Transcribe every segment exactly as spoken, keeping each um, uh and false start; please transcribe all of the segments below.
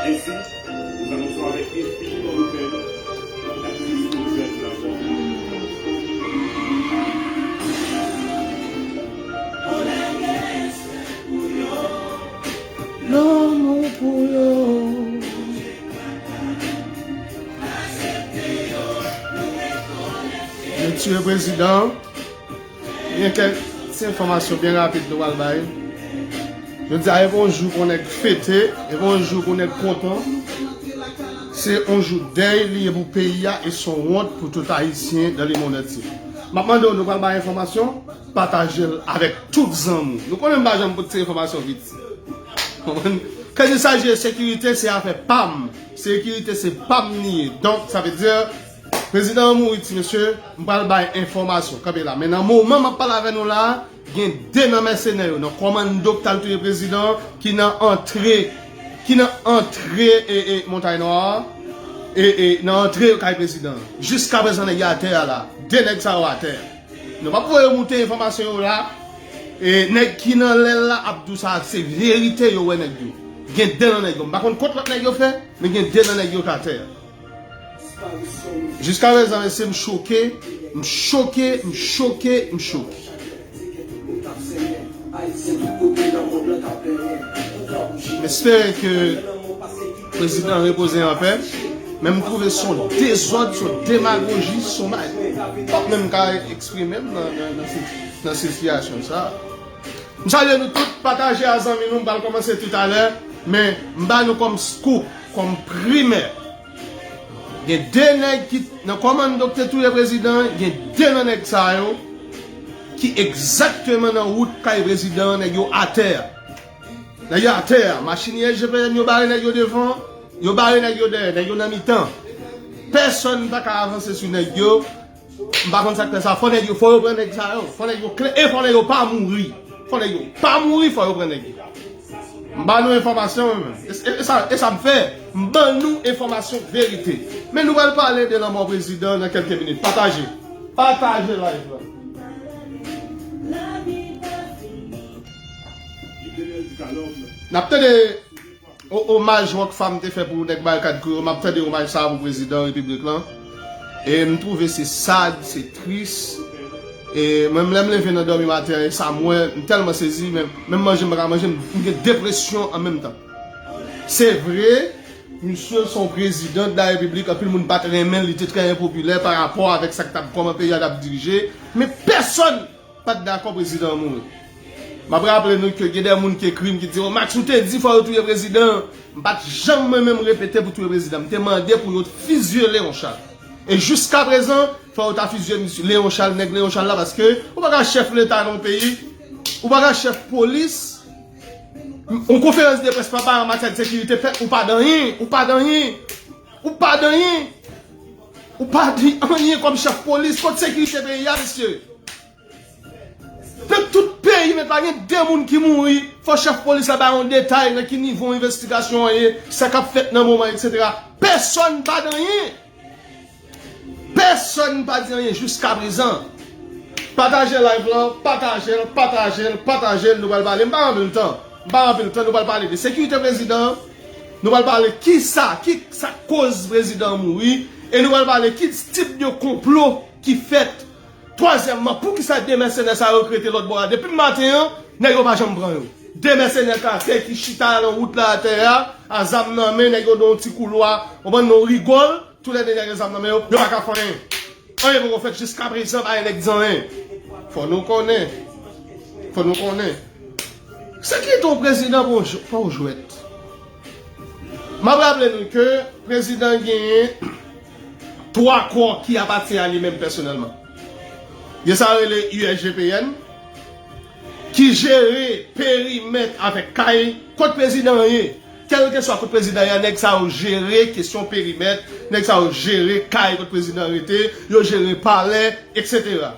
Ainsi, nous annonçons avec infiniment de peine la disparition de la mort. Lanmou pou yo. Yo tiye prezidan. Gen kèk ti enfòmasyon byen rapid nou pral bay. Jodi a, e pa yon jou pou nèg fete, e pa yon jou pou nèg kontan. Se yon jou dèy li ye pou peyi a e se yon wont pou tout Ayisyen dans le monde entier. M ap mande w, nou pral bay enfòmasyon, pataje l avèk tout zanmi w. Nou konnen m pa janm pot ti enfòmasyon vit. Konprann? Quand il s'agit de sécurité, se afè pa m. Sekirite se pa m li ye. Donk, sa vle di, prezidan an mouri, ti mesye, m pral bay enfòmasyon. Kanpe la. Men nan moman m ap pale avè nou la, gen de nan mèsenè yo, nan kòmando k t al touye prezidan, ki nan antre, ki nan antre, e, e, Montay Nwa, e, e, nan antre kay prezidan. Jiskaprezan, nèg yo atè a la. De nèg sa yo atè. Nou p ap voye moute enfòmasyon yo la. E nèg ki nan lè l la ap di w sa, se verite yo wè nèg yo. Gen de nan nèg yo. M pa konn kot lòt nèg yo fè, men gen de nan nèg yo k atè a. Jiskaprezan, mesye, m choke, m choke, m choke, m choke. M espere ke prezidan repoze an pè, men m twouve se yon dezòd, se yon demagoji, se yon bagay m p ap menm ka eksprime m nan, nan, nan sit-, nan sitiyasyon sa. M salye nou tout, pataje a zanmi nou, m pral kòmanse toutalè, men m ba nou kòm scoop, kòm primè. Gen de nèg ki nan kòmando k te touye prezidan an, gen de nan nèg sa yo ki egzakteman nan wout kay prezidan an, nèg yo atè a. Nèg yo atè a, machin I S G P N yo bare nèg yo devan, yo bare nèg yo dèyè, nèg yo nan mitan. Pèsonn pa ka avanse sou nèg yo. M pa konn sa k fè sa. Fò nèg yo, fò yo pran nèg sa yo. Fò nèg yo kle, e fò nèg yo pa mouri. Fò nèg yo pa mouri, fò yo pran nèg yo. M ba nou enfòmasyon, men. E, e, e sa, e sa m fè. M ban nou enfòmasyon verite. Men nou pral pale de lanmò prezidan nan kèlke minit. Pataje. Pataje live la. N ap tande o-, omaj Rockfam te fè pou nèg Barikad Kriyo, m ap tande omaj sa a pou prezidan repiblik lan. E m twouve se sad, se tris. E mwen, lè m leve nan dòmi maten an, e sa m wè, m tèlman sezi, men, menm manje m pa ka manje, m, m gen depresyon an menm tan. Se vre, misye se yon prezidan de la repiblik, anpil moun pa t renmen l, li te trè enpopilè pa rapò avèk sa k t ap, kòman peyi a t ap dirije, men pèsonn pa t dakò prezidan an mouri. M ap raple nou ke gen de moun ki ekri m, ki di, "O, Max, ou te di fò yo touye prezidan an." M pa t janm mwen menm repete pou touye prezidan. M te mande pou yo fizye Léon Charles. E jiskaprezan, fò yo ta fizye misye, Léon Charles, nèg Léon Charles la, paske ou pa ka chèf leta nan yon peyi, ou pa ka chèf polis, yon konferans de près pa bay an matyè de sekirite, pèp, ou pa d anyen, ou pa d anyen, ou pa d anyen, ou pa di anyen kòm chèf polis, kot sekirite peyi a, mesye? Nan tout peyi, men pa gen de moun ki mouri, fò chèf polis la bay yon detay nan ki nivo envestigasyon an ye, sa k ap fèt nan moman, etsetera. Pèsonn pa di anyen. Pèsonn pa di anyen jiskaprezan. Pataje live lan, pataje l, pataje l, pataje l, nou pral pale. M pa anpil tan. M pa anpil tan, nou pral pale de sekirite prezidan an. Nou pral pale kisa, ki sa k koz prezidan an mouri. E nou pral pale ki tip de konplo ki fèt. Twazyèmman, poukisa de mèsenè sa yo k rete lòt bò a? Depi maten an, nèg yo pa janm pran yo. De mèsenè kake ki chita nan wout la atè a, a zam nan men, nèg yo nan yon ti koulwa, konprann, nan yon rigòl, toulède nèg yo zam nan men yo, yo pa ka fè anyen. Anyen poko fèt jiskaprezan, pa gen nèg di anyen. Fò nou konnen. Fò nou konnen. Se ki ton prezidan pa w jwèt. M ap raple nou ke prezidan genyen twa kò ki apatyen a li menm pèsonèlman. Gen sa yo rele U S G P N, ki jere perimèt avèk kay kot prezidan an ye. Kèlkeswa kot prezidan an ye, nèg sa yo jere kesyon perimèt, nèg sa yo jere kay kot prezidan an rete, yo jere palè, etsetera.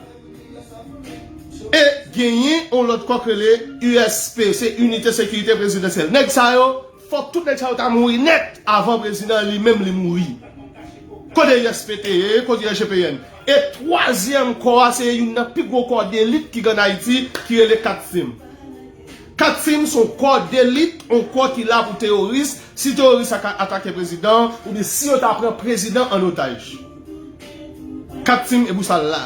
E genyen yon lòt kò k rele U S P, se Inite Sekirite Prezidansyèl. Nèg sa yo, fòk tout nèg sa yo ta mouri nèt avan prezidan an li menm li mouri. Kote U S P te ye, kote U S G P N? E twazyèm kò a, se youn nan pi gwo kò delit ki gen ann Ayiti, ki rele kat sim. Kat Tim se yon kò delit, yon kò ki la pou teworis, si teworis la ka atake prezidan, oubyen si yo ta pran prezidan an otaj. Kat Tim e pou sa l la.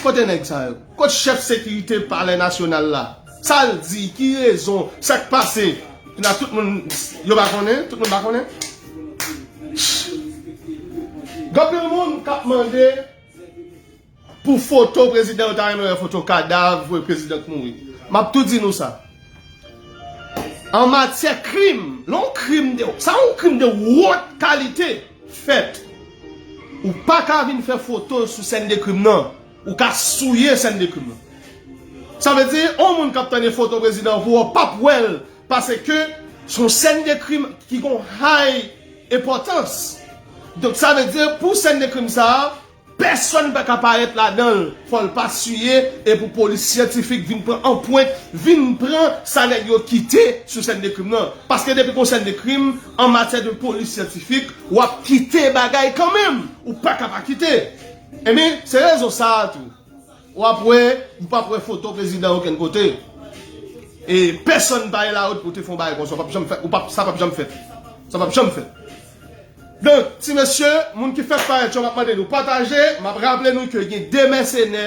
Kote nèg sa yo? Kot chèf sekirite palè nasyonal la? Sa l di? Ki rezon? Sa k pase? Nan tout moun, yo pa konnen? Tout moun pa konnen? Gen anpil moun k ap mande pou foto prezidan, yo ta renmen wè foto kadav prezidan k mouri. M ap tou di nou sa. An matyè krim, lè yon krim de, sa yon krim de wot kalite fèt, ou pa ka vin fè foto sou sèn de krim nan. Ou ka souye sèn de krim nan. Sa vle di, yon moun k ap tande foto prezidan pou w p ap wè l, paske se yon sèn de krim ki gon high enpòtans. Donk, sa vle di, pou sèn de krim sa a, pèsonn pa ka parèt ladan l. Fò l pa siye, e pou polis syantifik vin pran anpwent, vin pran sa nèg yo kite sou sèn de krim nan. Paske depi gon sèn de krim, an matyè de polis syantifik, w ap kite bagay kanmenm. Ou pa ka pa kite. Ebyen, se rezon sa a tou. W ap wè, ou p ap wè foto prezidan okenn kote. E pèsonn pa gen lawont pou te fè yon bagay konsa. Ou p ap janm fè, ou p ap, sa p ap janm fèt. Sa p ap janm fèt. Donk, ti mesye, moun ki fèk parèt yo, m ap mande nou pataje. M ap raple nou ke gen de mèsenè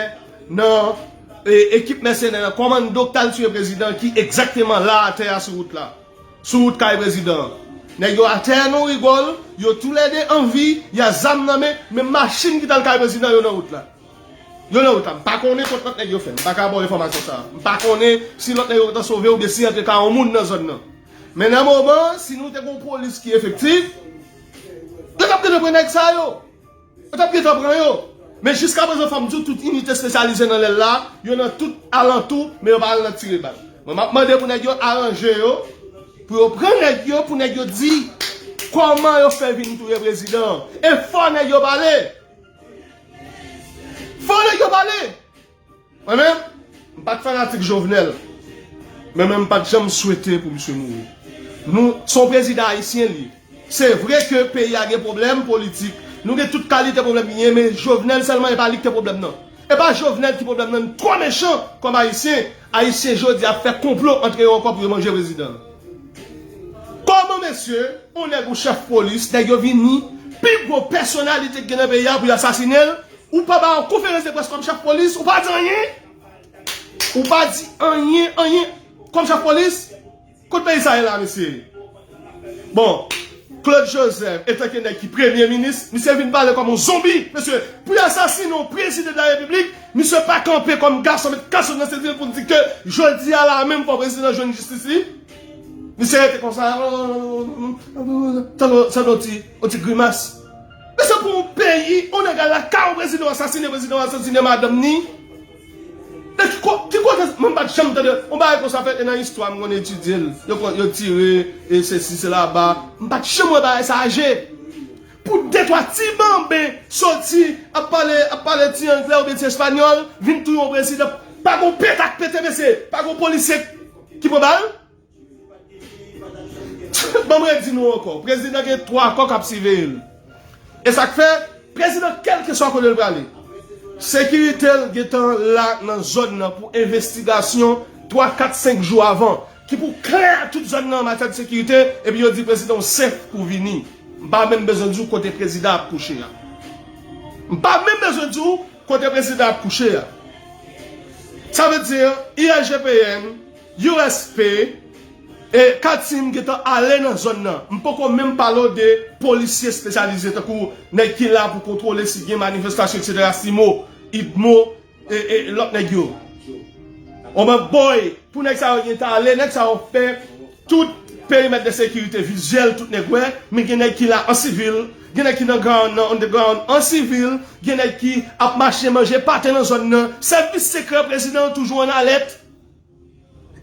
nan, e, ekip mèsenè nan kòmando k t al tiye prezidan ki egzakteman la atè a sou wout la. Sou wout kay prezidan an. Nèg yo atè nan rigòl, yo toulède an vi, y a zam nan men, men machin ki t al kay prezidan yo nan wout la. Yo nan wout la. M pa konnen kot lòt nèg yo fè. M pa ka ba w enfòmasyon sa a. M pa konnen si lòt nèg yo gentan sove oubyen si antre ka yon moun nan zòn nan. Men nan moman, si nou te gen yon polis ki efektif, yo t ap gentan pran nèg sa yo. Yo t ap gentan pran yo. Men jiskaprezan, fò m di w, tout inite espesyalize nan lè l la, yo nan tout alantou, men yo pa al nan tire bal. Mwen, m ap mande pou nèg yo aranje yo, pou yo pran nèg yo, pou nèg yo di kòman yo fè vin touye prezidan an. E fò nèg yo pale. Fò nèg yo pale. Mwen menm, m pa t fanatik Jovenel. Men menm m pa t janm swete pou misye mouri. Nou, se yon prezidan ayisyen li ye. Se vre ke peyi a gen pwoblèm politik. Nou gen tout kalite pwoblèm ki genyen, men Jovenel sèlman e pa li ki te pwoblèm nan. E pa Jovenel ki pwoblèm nan, n twò mechan kòm ayisyen. Ayisyen jodi a ap fè konplo antre yo ankò pou yo manje prezidan. Kòman mesye, yon nèg ou chèf polis, nèg yo vini, pi gwo pèsonalite ki gen nan peyi a pou yo asasinen l, ou pa ba yon konferans de près kòm chèf polis, ou pa di anyen? Ou pa di anyen, anyen kòm chèf polis? Kot peyi sa ye la, mesye? Bon, Claude Joseph, etanke nèg ki premye minis, misye vin pale kòm yon zonbi, mesye. Pou y asasinen yon prezidan de la repiblik, misye pa kanpe kòm gason, met kason nan senti l pou l di ke jodi a la menm fò prezidan jwenn jistis li. Misye rete konsa, tankou, tankou yon ti, yon ti grimas. Mesye, pou yon peyi, yon nèg al lakay yon prezidan, asasinen prezidan, asasinen madanm ni. Nan ki ko-, ki kote, mwen m pa t janm tande yon bagay konsa fèt, e nan istwa m konn etidye l. Yo konn, yo tire, e sesi, sela, ba. M pa t janm wè bagay sa aje. Pou de twa ti banben soti, ap pale, ap pale ti anglè oubyen ti espanyòl, vin touye yon prezidan. Pa gon peta k pete, mesye. Pa gon polisye ki pran bal. Ban m redi nou ankò, prezidan gen twa kò k ap siveye l. E sa k fè, prezidan, kèlkeswa kote l prale, sekirite l gentan la nan zòn nan pou envestigasyon twa, kat, senk jou avan, ki pou klè tout zòn nan an matyè de sekirite, epi yo di prezidan yon sèf pou vini. M pa menm bezwen di w kote prezidan ap kouche a. M pa menm bezwen di w kote prezidan ap kouche a. Sa vle di, I S G P N, U S P, e Katim gentan ale nan zòn nan. M poko menm pale w de polisye espesyalize tankou nèg ki la pou kontwole si gen manifestasyon, etsetera, simo, idmo, e, e lòt nèg yo. Oman boy, pou nèg sa yo gentan ale, nèg sa yo fè tout perimèt de sekirite vizyèl, tout nèg wè, men gen nèg ki la an sivil, gen nèg ki nan ground nan, underground, an sivil, gen nèg ki ap mache manje pate nan zòn nan. Sèvis sekrè prezidan an toujou an alèt.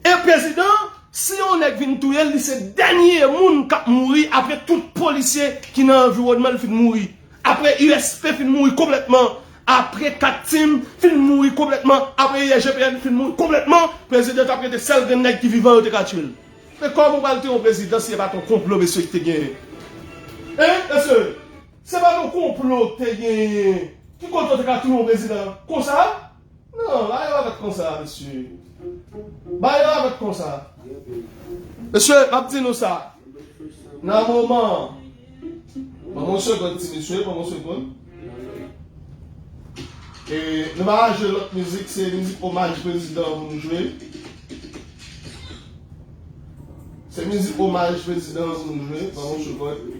E prezidan, si yon nèg vin touye l, li se dènye moun k ap mouri apre tout polisye ki nan anviwònman l fin mouri. Apre U S P fin mouri konplètman, apre Katim fin mouri konplètman, apre I S G P N fin mouri konplètman, prezidan t ap rete sèl grenn nèg ki vivan yo te ka tchwe l. Men kòman ou pral te yon prezidan si se pa t yon konplo mesye ki te genyen? Hein, mesye? Se pa t yon konplo ki te genyen. Ki kote w te ka touye yon prezidan konsa? Non, bagay yo pa fèt konsa, mesye. Ba yo avèk konsa. Mesye, m ap di nou sa. Nan moman, ban m yon segonn, ti mesye, ban m yon segonn. E, nou pa jwe lòt mizik, se mizik omaj prezidan pou nou jwe. Se mizik omaj prezidan pou nou jwe, ban m yon segonn.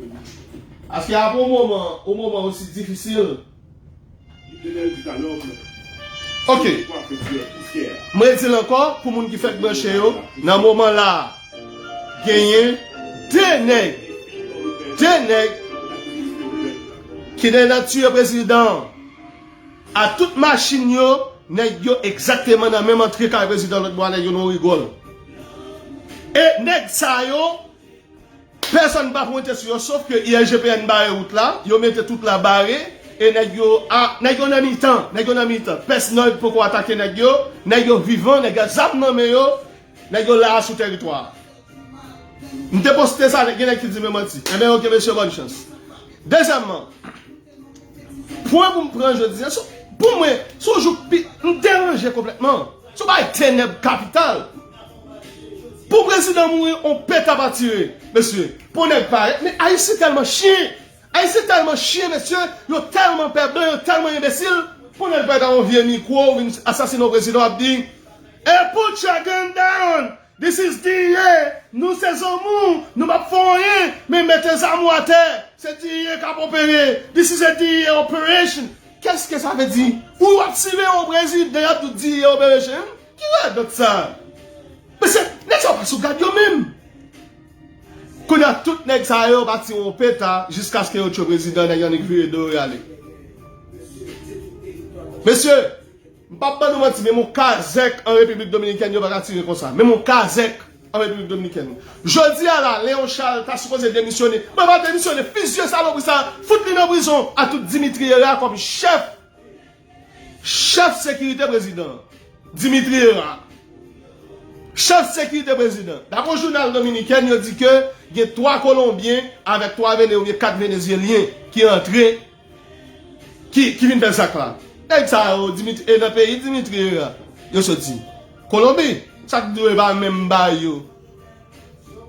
Paske apre yon moman, yon moman osi difisil, Ok. Mwen di l ankò, pou moun ki fèk branche yo, nan moman la, genyen de nèg, de nèg ki nan tiye prezidan an. A tout machin yo, nèg yo egzakteman nan menm antre kay prezidan lòt bò a, nèg yo nan rigòl. E nèg sa yo, pèsonn pa pointe sou yo, sof ke I S G P N bare wout la, yo mete tout la bare, e nèg yo, a, nèg yo nan mitan, nèg yo nan mitan. Pèsonn poko atake nèg yo, nèg yo vivan, nèg yo zam nan men yo, nèg yo la a sou tèritwa a. M te poste sa, gen nèg ki di men manti. Enben, ok, mesye, bòn chans. Dezyèmman, pwen pou m pran jodi a, se, pou mwen, se yon jou ki pi, m deranje konplètman. Se yon bagay tenèb kapital. Pou prezidan mouri, on peta pa tire, mesye. Pou nèg parèt, men Ayisyen tèlman chen. Ayisyen tèlman chen, mesye. Yo tèlman pè blan, yo tèlman enbesil. Pou nèg parèt ak yon vye mikwo, vin asasinen yon prezidan, w ap di, "Hey, put your gun down! This is D E A! Nou se zanmi w, nou p ap fè w anyen, men mete zam ou atè! Se D E A k ap opere! This is a D E A operation!" Kèske sa vle di? Ou w ap siveyan yon prezidan, y ap di w D E A operation? Ki radòt sa? Mesye, nèg sa yo pa sou gad yo menm. Kounye a, tout nèg sa yo pa tire yon peta jiskaske yo tchwe prezidan, nèg yo annik vire do yo ale. Mesye, m p ap ban nou manti, menm yon kazèk an Repiblik Dominikèn yo pa ka tire konsa. Menm yon kazèk an Repiblik Dominikèn. Jodi a la, Léon Charles ta sipoze demisyone. Mwen pa demisyone, fizye salopri sa, fout li nan prizon, a tout Dimitri Herard kòm chèf Chèf sekirite prezidan an, Dimitri Herard. Chèf sekirite prezidan. Dapre yon jounal dominikèn, yo di ke gen twa Kolonbyen avèk twa Vene-, oubyen kat Venezyelyen ki antre, ki, ki vin fè zak la. Nèg sa yo, Dimitri, e nan peyi Dimitri Herard, yo soti. Kolonbi, sa k dwe pa menm bay yo.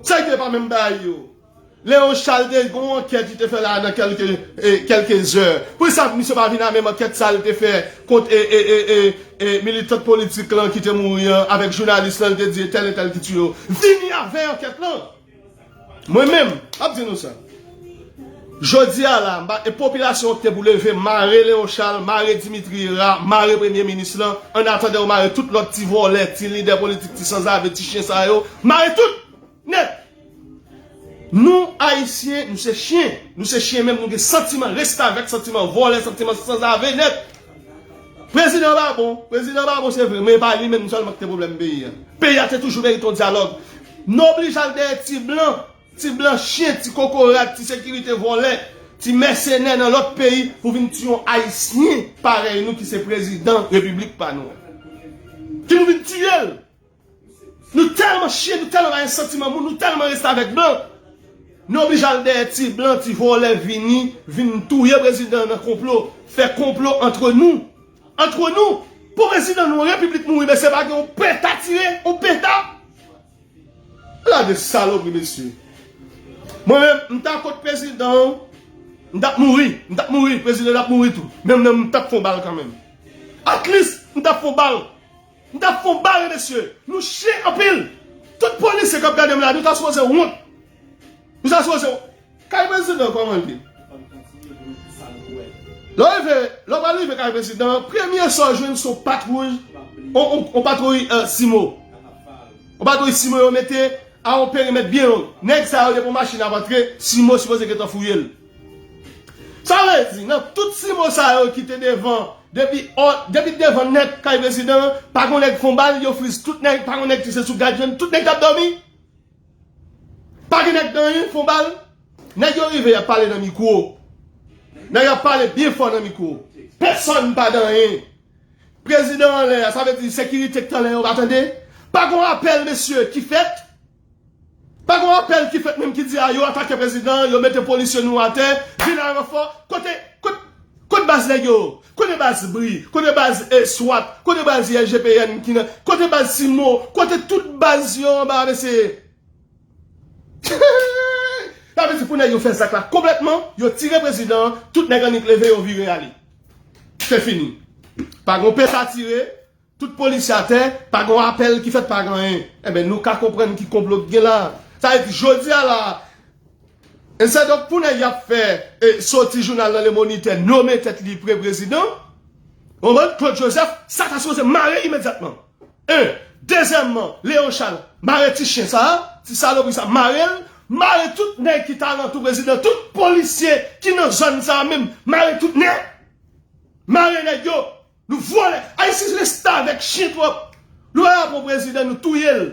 Sa k dwe pa menm bay yo. Léon Charles te gen yon ankèt li te fè la nan kèlke, e, kèlke zè. Poukisa misye pa vin a menm ankèt sa li te fè kont, e, e, e, e, e, militant politik lan ki te mouri an avèk jounalis lan, li te di e tèl e tèl ki tiye yo? Vini avè ankèt lan. Mwen menm, m ap di nou sa. Jodi a la, m pa, e popilasyon an ki te pou leve, mare Léon Charles, mare Dimitri Herard, mare premye minis lan, an atandan yo mare tout lòt ti vòlè, ti lidè politik, ti sanzave, ti chen sa yo, mare tout! Nèt. Nou, Ayisyen, nou se chen. Nou se chen menm, nou gen santiman restavèk, santiman vòlè, santiman sanzave nèt. Prezidan pa bon. Prezidan pa bon, se vre. Men e pa li menm sèlman ki te pwoblèm peyi a. Peyi a te toujou merite yon dyalòg. Nou oblije al dèyè ti blan, ti blan chen, ti kokorat, ti sekirite vòlè, ti mèsenè nan lòt peyi pou vin tiye yon Ayisyen parèy nou ki se prezidan repiblik pa nou an. Ki pou vin tiye l. Nou tèlman chen, nou tèlman pa gen santiman moun, nou tèlman restavèk blan. Nou oblije al dèyè ti blan, ti vòlè vini, vin touye prezidan nan konplo, fè konplo antre nou. Antre nou. Pou prezidan nou, repiblik mouri, mesye, pa gen yon peta tire, yon peta. Gade salopri, mesye. Mwen menm, m ta kont prezidan an, m t ap mouri, m t ap mouri, prezidan t ap mouri tou. Men mwen menm, m t ap fè yon bal kanmenm. At least, m t ap fè yon bal. M t ap fè yon bal, mesye. Nou chen anpil. Tout polisye k ap gade m la, nou ta sipoze wont. Nou ta sipoze wont. Kay prezidan kòman l ye? Lè w rive, lè w pral rive kay prezidan an, premye sa w jwenn se yon patwouy, yon, yon, yon patwouy, e, simo. Yon patwouy simo yo mete a yon perimèt byen long. Nèg sa yo depi yon machin ap antre, simo sipoze gentan fouye l. Sa vle di, nan tout simo sa yo ki te devan, depi, depi devan nèt kay prezidan an, pa gon nèg fè yon bal, yo friz tout nèg, pa gon nèg tise sou gad jwenn, tout nèg t ap dòmi. Pa gen nèg nan anyen, fè yon bal. Nèg yo rive, y ap pale nan mikwo. Nèg yo ap pale byen fò nan mikwo. Pèsonn pa nan anyen. Prezidan anlè a, sa vle di sekirite ki t anlè yo pa tande. Pa gon apèl, mesye, ki fèt. Pa gon apèl ki fèt menm ki di a yo atake prezidan, yo mete polisye nou atè, vin a ranfò. Kote, kot, kot baz nèg yo? Kote baz Bri? Kote baz, eh, swat? Kote baz I L G P N ki nan? Kote baz Simo? Kote tout baz yo anba, mesye? Sa vle di pou nèg yo fè zak la konplètman, yo tire prezidan an, tout nèg annik leve, yo vire ale. Se fini. Pa gon peta tire, tout polisye atè, pa gon apèl ki fèt, pa gen anyen. Enben, nou ka konprann ki konplo k gen la. Sa vle di, jodi a la, e se donk pou nèg y ap fè, e, soti jounal nan Le Moniteur, nome tèt li pre-, prezidan, konprann, Claude Joseph, sa ta sipoze mare imedyatman. En. Dezyèmman, Léon Charles, mare ti chen sa a, ti salopri sa, mare l, mare tout nèg ki ta alantou prezidan, tout polisye ki nan zòn sa a menm, mare tout nèg. Mare nèg yo. Nou vòlè. Ayisyen restavèk, chen twòp. Nou pa rapò prezidan, nou touye l.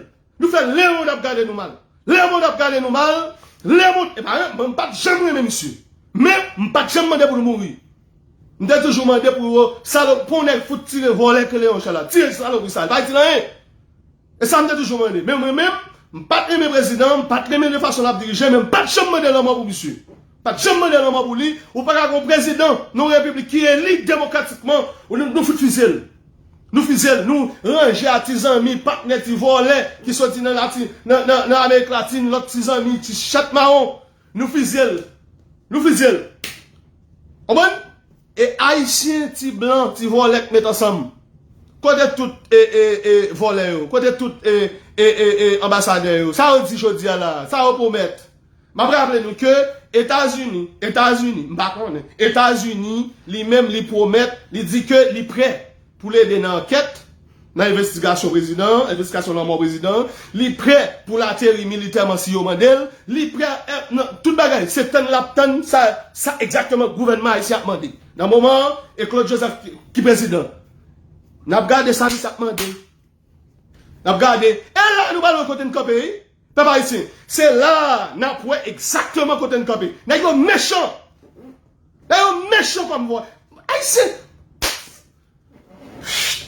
Nou fè lemonn ap gade nou mal. Lemonn ap gade nou mal. Lemonn, e pa, mwen, m pa t janm renmen misye. Men, m pa t janm mande pou l mouri. M te toujou mande pou yo, salop, pou nèg fout tire vòlè ke Léon Charles la. Tire salopri sa. Li pa itil anyen. E sa m te toujou mande. Men mwen menm, m pa t renmen prezidan, m pa t renmen de fason l ap dirije, men m pa t janm mande lanmò pou misye. M pa t janm mande lanmò pou li. Ou pa ka gen yon prezidan nan yon repiblik ki eli demokratikman, ou nou, nou fout fizye l. Nou fizye l, nou ranje a ti zanmi, patnè, ti vòlè ki soti nan Lati-, nan, nan, nan Amerik Latin, lòt ti zanmi, ti chat mawon. Nou fizye l. Nou fizye l. Konprann? E Ayisyen, ti blan, ti vòlè k met ansanm. Kote tout, e, e, e, vòlè yo? Kote tout, e, e, e, e, anbasadè yo? Sa yo di jodi a la? Sa yo pwomèt? M ap raple nou ke Etazini, Etazini, m pa konnen, Etazini, li menm, li pwomèt, li di ke li prè pou l ede nan ankèt, nan envestigasyon prezidan an, envestigasyon lanmò prezidan an, li prè pou l ateri militèman si yo mande l, li prè, eh, nan tout bagay, se tann l ap tann sa, sa egzakteman gouvènman ayisyen ap mande. Nan moman an, e Claude Joseph ki, ki prezidan. N ap gade sa misye ap mande. N ap gade. E la, nou pral wè kote n kanpe, wi. Pèp ayisyen, se la a n ap wè egzakteman kote n kanpe. Nèg yo mechan. Nèg yo mechan kòm vwa. Ayisyen.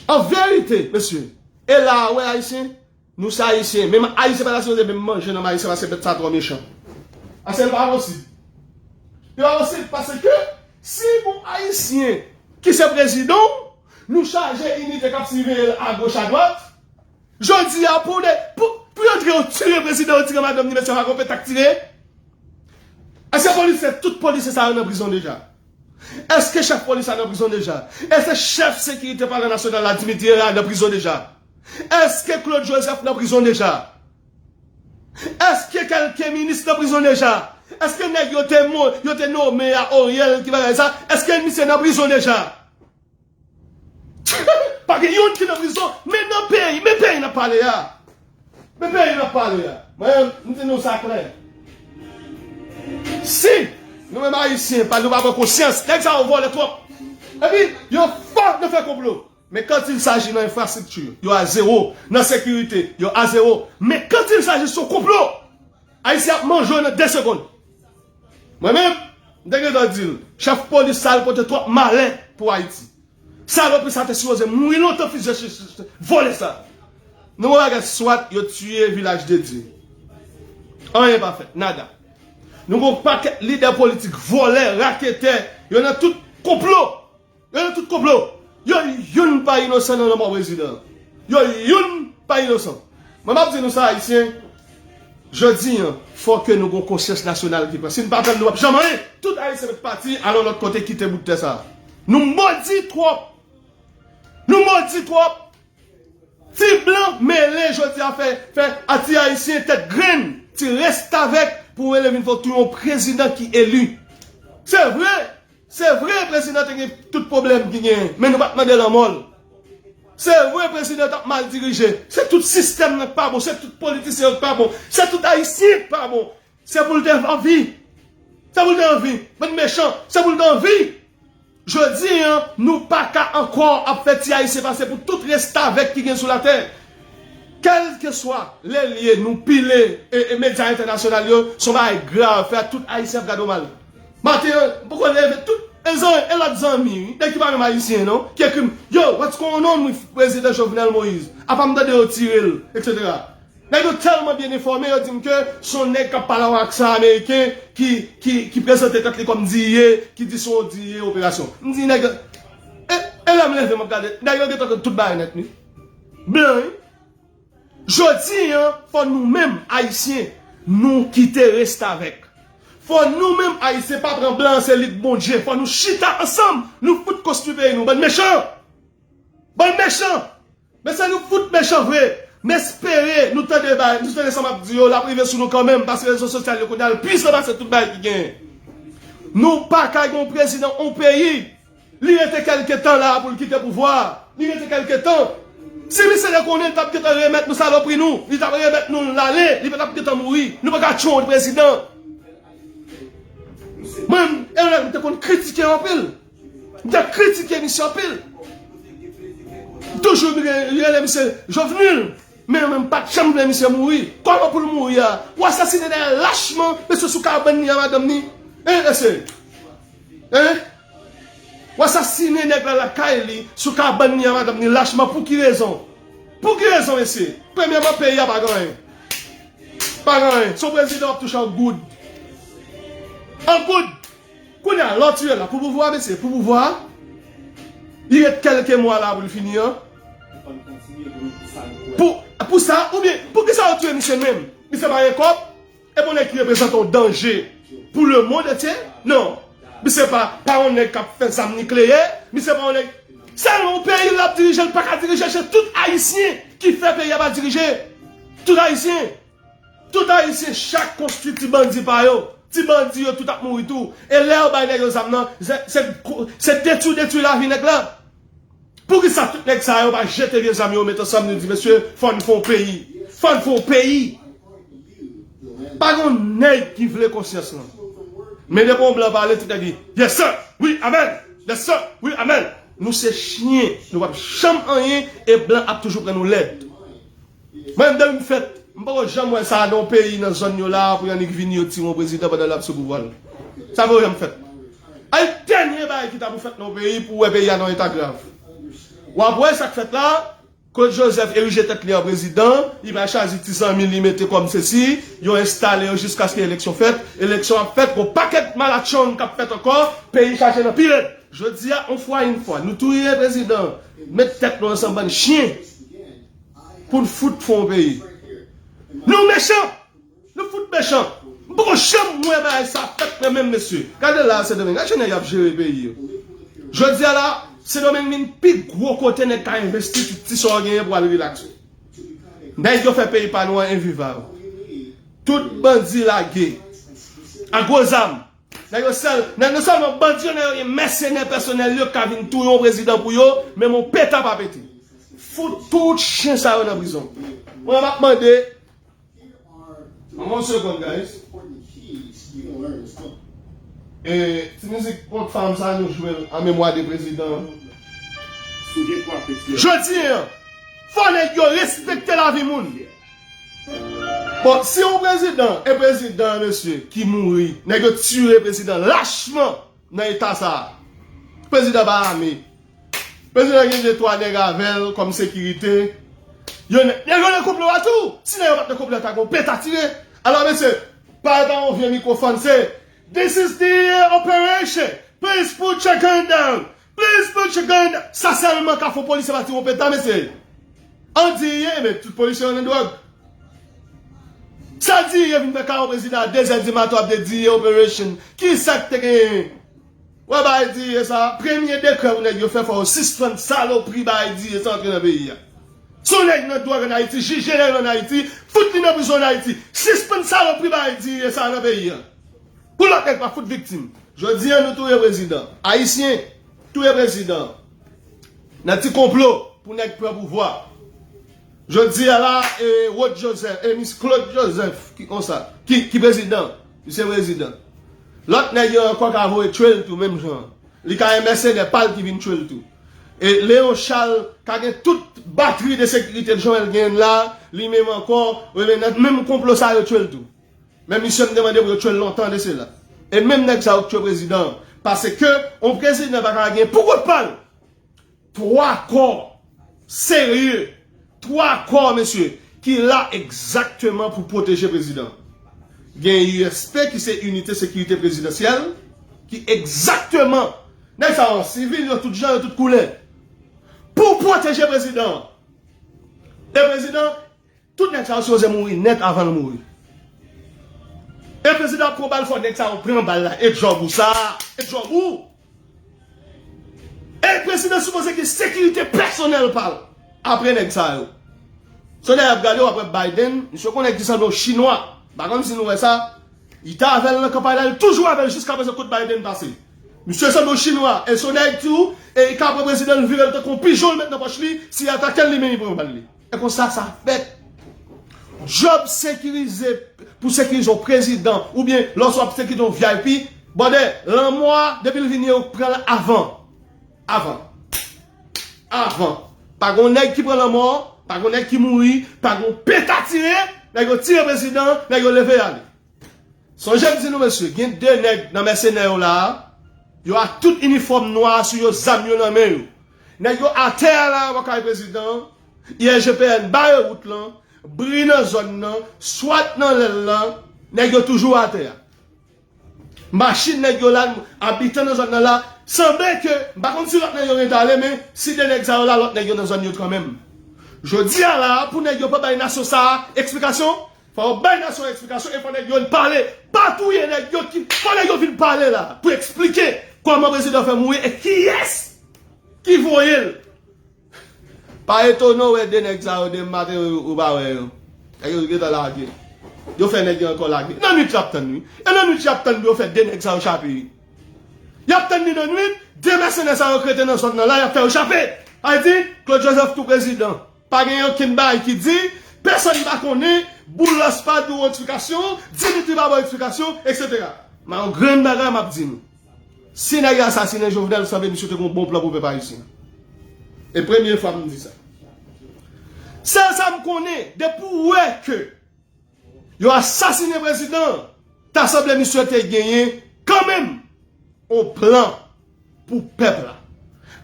An verite, mesye, e la a, wè, ayisyen, nou se ayisyen. Menm ayisyen pa ta sipoze menm manje nonm ayisyen paske bèt sa twò mechan. Paske li pa posib. Li pa posib paske si pou ayisyen ki se prezidan w, nou chaje inite k ap siveye l agoch adwat, jodi a pou de, pou, pou yo di yo tire prezidan, yo tire madanm ni, mesye, pa gon peta k tire. Èske polisye, tout polisye sa yo nan prizon deja? Èske chèf polis la nan prizon deja? Èske chèf sekirite palè nasyonal la, Dimitri Herard, nan prizon deja? Èske Claude Joseph nan prizon deja? Èske kèlke minis nan prizon deja? Èske nèg yo te mo-, yo te nome a Oriel ki bagay sa? Èske misye nan prizon deja? Pa gen youn ki nan prizon. Men nan peyi, men peyi n ap pale a. Men peyi n ap pale a. Mwen, m di nou sa klè. Si nou menm ayisyen, pa, nou pa pran konsyans, nèg sa yo vòlè twòp. Epi, yo fò nan fè konplo. Men quand il s'agit nan enfrastrikti, yo a zewo. Nan sekirite, yo a zewo. Men quand il s'agit sou konplo, ayisyen ap manje yo nan de segonn. Mwen menm, m te gentan di l, chèf polis sa yo pote twòp malè pou Ayiti. Salopri sa te sipoze mouri lontan, fizye ch-, ch-, ch-, vòlè sa. Nou wè bagay swat, yo tiye Vilaj de Dye. Anyen pa fèt, nada. Nou gon pakèt lidè politik, vòlè, raketè, yo nan tout konplo. Yo nan tout konplo. Yo youn pa inosan nan lanmò prezidan. Yo youn pa inosan. Mwen m ap di nou sa, ayisyen, jodi an, fò ke nou gon konsyans nasyonal ki pran. Si n pa pran l, nou p ap janm anyen. Tout ayisyen mèt pati, al yon lòt kote, kite bout tè sa a. Nou modi twòp. Nou modi twòp. Ti blan mele jodi a fè, fè a ti ayisyen tèt grenn, ti restavèk pou rele vin fè w touye yon prezidan ki eli. Se vre, se vre prezidan te gen tout pwoblèm ki genyen, men nou pa t mande lanmò l. Se vre prezidan t ap mal dirije, se tout sistèm nan k pa bon, se tout politisyen yo k pa bon, se tout ayisyen k pa bon. Se pou l te anvi. Se pou l te anvi. Bann mechan, se pou l te anvi. Jodi an, nou pa ka ankò ap fè ti ayisyen pase pou tout restavèk ki gen sou latè. Kèlkeswa lè l ye, nou pile e, e medya entènasyonal yo, se yon bagay grav, fè tout ayisyen ap gade w mal. Maten an, m poko leve, tout e zan-, e lòt zanmi, wi, nèg ki pa menm ayisyen non, ki ekri m, "Yo, what's going on with President Jovenel Moïse?" Apa m tande yo tire l, etsetera. Nèg yo tèlman byen enfòme, yo di m ke se yon nèg k ap pale yon aksan ameriken ki, ki, ki prezante tèt li kòm D E A, ki di se yon D E A operasyon. M di nèg yo, e, e lè m leve, m ap gade, nèg yo gentan konn tout bagay nèt, wi. Blan, wi. Jodi a, fò nou menm, Ayisyen, nou kite restavèk. Fò nou menm, Ayisyen, pa pran blan an se li k Bondye. Fò nou chita ansanm, nou fout konstwi peyi nou. Bann mechan! Bann mechan! Mesye, nou fout mechan vre. M espere nou tande bay, nou tande sa m ap di yo, l ap rive sou nou kanmenm, paske rezo sosyal yo kounye a l pwisan pase tout bagay ki genyen. Nou pa ka gen yon prezidan yon peyi, li rete kèlke tan la pou l kite pouvwa a. Li rete kèlke tan. Si misye te konnen, li t ap gentan remèt nou salopri nou, li t ap remèt nou l ale, li pa t ap gentan mouri. Nou pa ka tchwe yon prezidan. Mwen, e lè m te konn kritike anpil. M te kritike misye anpil. M toujou rele misye Jovenul. Men mwen, m pa t janm vle misye mouri. Kòman pou l mouri a? Ou asasinen nèg la lachman, mesye, sou kabann li a madanm li. Hein, mesye? Hein? Ou asasinen nèg la lakay li, sou kabann li a madanm li lachman. Pou ki rezon? Pou ki rezon, mesye? Premyèman, peyi a pa gen anyen. Pa gen anyen. Se yon prezidan w ap touche an goud. An goud. Kounye a, lè w tire la, pou pouvwa a, mesye, pou pouvwa a, li ret kèlke mwa la pou l fini an. Pou, pou sa, oubyen, pou ki sa yo touye misye menm? Misye pa gen kòb? E pou nèg ki reprezante yon danje pou lemonn antye? Non. Misye pa, pa yon nèg k ap fè zam nikleyè. Misye pa yon nèg. Sèlman yon peyi l ap dirije, l pa ka dirije, se tout Ayisyen ki fè peyi a pa dirije. Tout Ayisyen. Tout Ayisyen, chak konstwi ti bandi pa yo. Ti bandi yo tout ap mouri tou. E lè yo bay nèg yo zam nan, se, se, se detwi, detwi lavi nèg la. Poukisa tout nèg sa yo pa jete vye zam yo, met ansanm, nou di, mesye, fò n fè yon peyi. Fò n fè yon peyi. Pa gen yon nèg ki vle konsyans lan. Men depi yon blan pale, tout nèg di, yes sir, wi, amèn. Yes sir, wi, amèn. Nou se chen, nou p ap janm anyen, e blan ap toujou pran nou lèd. Mwen menm, depi m fèt, m poko janm wè sa nan yon peyi nan zòn yo la, pou y annik vini yo tire yon prezidan pandan l ap sou pouvwa l. Sa poko janm fèt. Ay, dènye bagay ki ta pou fèt nan yon peyi pou wè peyi a nan yon eta grav. W ap wè sa k fèt la, Claude Joseph erije tèt li an prezidan, li pa chwazi ti zanmi li mete kòm sesi, yo enstale yo jiskaske eleksyon fèt, eleksyon ap fèt, gon pakèt malatchong k ap fèt ankò, peyi chache nan pi rèd. Jodi a, yon fwa, yon fwa, nou touye prezidan, met tèt nou ansanm bann chen. Pou n fout fè yon peyi. Nou mechan! Nou fout mechan! M poko janm wè bagay sa fèt mwen menm, mesye. Gade la, Sendomeng, gade jan nèg y ap jere peyi yo. Jodi a la, Sendomeng vin pi gwo kote nèg ka envesti tout ti sa w genyen pou al rilakse. Nèg yo fè peyi pa nou an envivab. Tout bandi lage. A gwo zam. Nèg yo sèl, nèg yo sèlman bandi yo, nèg yo gen mèsenè pèsonèl yo k ka vin touye yon prezidan pou yo, menm yon peta pa pete. Fout tout chen sa yo nan prizon. Mwen m ap mande, one second, guys. E, ti mizik Rockfam sa nou jwe l an memwa de prezidan. Jodi a, fò nèg yo respekte lavi moun. Bon, si yon prezidan, e prezidan, mesye, ki mouri, nèg yo tire prezidan lachman nan eta sa a. Prezidan pa ame. Prezidan gen de twa nèg avè l kòm sekirite. Yo ne-, nèg yo nan konplo a tou. Si nèg yo pa t nan konplo a, ta gon peta tire. Alò, mesye, pale pa yon vye mikwofòn, se, this is the operation. Please put your gun down. Please put your gun down. Sa sèlman ka fè yon polisye pa tire yon peta, mesye. An D E A, men tout polisye yo nan dwòg. Sa D E A vin fè kay yon prezidan a de zè di maten, w ap de D E A operation. Kisa k te genyen? Wè bagay D E A sa, premye dekrè pou nèg yo fè, fò yo sispann salopri bagay D E A sa antre nan peyi a. Si yon nèg nan dwòg ann Ayiti, jije nèg la ann Ayiti, fout li nan prizon ann Ayiti. Sispann salopri bagay D E A sa nan peyi a. Pou lòt nèg pa fout viktim. Jodi a nou touye prezidan. Ayisyen touye prezidan. Nan ti konplo pou nèg pran pouvwa. Jodi a la, e, Rod Joseph, e, Mis Claude Joseph, ki konsa, ki, ki prezidan. Misye prezidan. Lòt nèg yo ankò ka voye tchwe l tou, menm jan. Li ka gen mèsenè pa l ki vin tchwe l tou. E Léon Charles ka gen tout batri de sekirite jan l genyen la, li menm ankò, wi, men nan menm konplo sa yo tchwe l tou. Men misye m te mande pou yo tchwe l lontan de sela. E menm nèg sa yo k tchwe prezidan an. Paske yon prezidan pa ka gen pou kout pa l. Twa kò. Serye. Twa kò, mesye. ki la egzakteman pou pwoteje prezidan. Gen U S P ki se Inite Sekirite Prezidansyèl, ki egzakteman, nèg sa yo an sivil, yo tout jan, yo tout koulè. Pou pwoteje prezidan. E prezidan, tout nèg sa yo sipoze mouri nèt avan l mouri. E prezidan ap pran bal, fò nèg sa yo pran bal la. E djòb ou sa? E djòb ou? E prezidan sipoze gen sekirite pèsonèl pa l apre nèg sa yo. Se nèg ap gade w ap wè Biden, misye konnen ki sanble yon chinwa. M pa konn si nou wè sa. Li te avè l nan kanpay la, li toujou avè l jiska prezan kote Biden pase. Misye sanble yon chinwa. E se yon nèg tou, e li ka pran prezidan, l vire l tankou yon pijon, l met nan pòch li, si y atake l, li menm li pran bal li. E konsa sa fèt. Djòb sekirize, pou sekirize yon prezidan, oubyen lòske w ap sekirize yon V I P, brother, lanmò a, depi l vini, yo pran l avan. Avan. Avan. Pa gon nèg ki pran lanmò, pa gon nèg ki mouri, pa gon peta tire, nèg yo tire prezidan, nèg yo leve y ale. Sonje m di nou, mesye, gen de nèg nan mèsenè yo la a, yo ak tout inifòm nwa sou yo, zam yo nan men yo. Nèg yo atè a la a bò kay prezidan an, I S G P N bare wout lan, bri nan zòn nan, swat nan lè l lan, nèg yo toujou atè a. Machin nèg yo la, abitan nan zòn nan la, sanble ke, m pa konn si lòt nèg yo gentan ale, men si de nèg sa yo la, lòt nèg yo nan zòn yo kanmenm. Jodi a la a, pou nèg yo pa bay nasyon sa a eksplikasyon, fò yo bay nasyon an eksplikasyon e fò nèg yo vin pale. Pa touye nèg yo ki, fò nèg yo vin pale la pou eksplike kòman prezidan fè mouri e kiyès ki voye l. Pa etone w wè de nèg sa yo demen maten ou pa wè yo. Nèg yo gentan lage. Yo fè nèg yo ankò lage. Nan nwit y ap tann wi. E nan nwit y ap tann pou yo fè de nèg sa yo chape wi. Y ap tann li nan nwit, de mèsenè sa yo k rete nan zòn nan la, y ap fè yo chape. Sa vle di, Claude Joseph tou prezidan. Pa gen okenn bagay ki di, pèsonn pa konnen, Boulos pa di w eksplikasyon, Dimitri pa ba w eksplikasyon, etsetera. Men yon grenn bagay m ap di nou. Si nèg yo asasinen Jovenel, sanble misye te gen yon bon plan pou pèp ayisyen. E premye fwa m di sa. Sèl sa m konnen, depi w wè ke yo asasinen prezidan an, ta sanble misye te genyen kanmenm yon plan pou pèp la.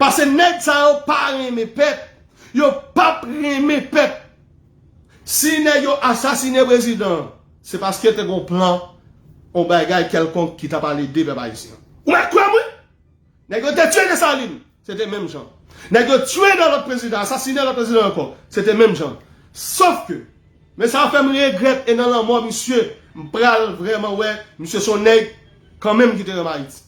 Paske nèg sa yo pa renmen pèp, yo p ap renmen pèp. Si nèg yo asasinen prezidan an, se paske te gen yon plan, yon bagay kèlkonk ki t ap al ede pèp ayisyen an. Ou mèt kwè m wi! Nèg yo te tiye Desalin, se te menm jan. Nèg yo tiye nan lòt prezidan, asasinen lòt prezidan ankò, se te menm jan. Sof ke, men sa fè m regrèt e nan lanmò misye, m pral vrèman wè misye se yon nèg kanmenm ki te renmen Ayiti.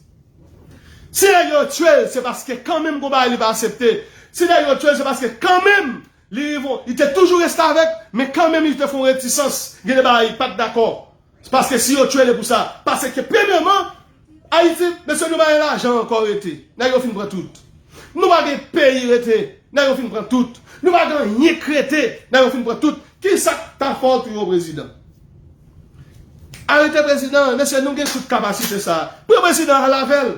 Si nèg yo tiye l, se paske kanmenm gon bagay li pa aksepte. Si nèg yo tiye l, se paske kanmenm li rive, li te toujou restavèk, men kanmenm li te fè yon retisans. Gen de bagay li pa t dakò. Paske si yo tiye l, e pou sa. Paske premyèman, Ayiti, mesye, nou pa gen lajan ankò rete. Nèg yo fin pran tout. Nou pa gen peyi rete. Nèg yo fin pran tout. Nou pa gen anyen k rete. Nèg yo fin pran tout. Kisa k ta fè w touye yon prezidan? Arete prezidan an, mesye, nou gen tout kapasite sa a. Pran prezidan an, al avè l.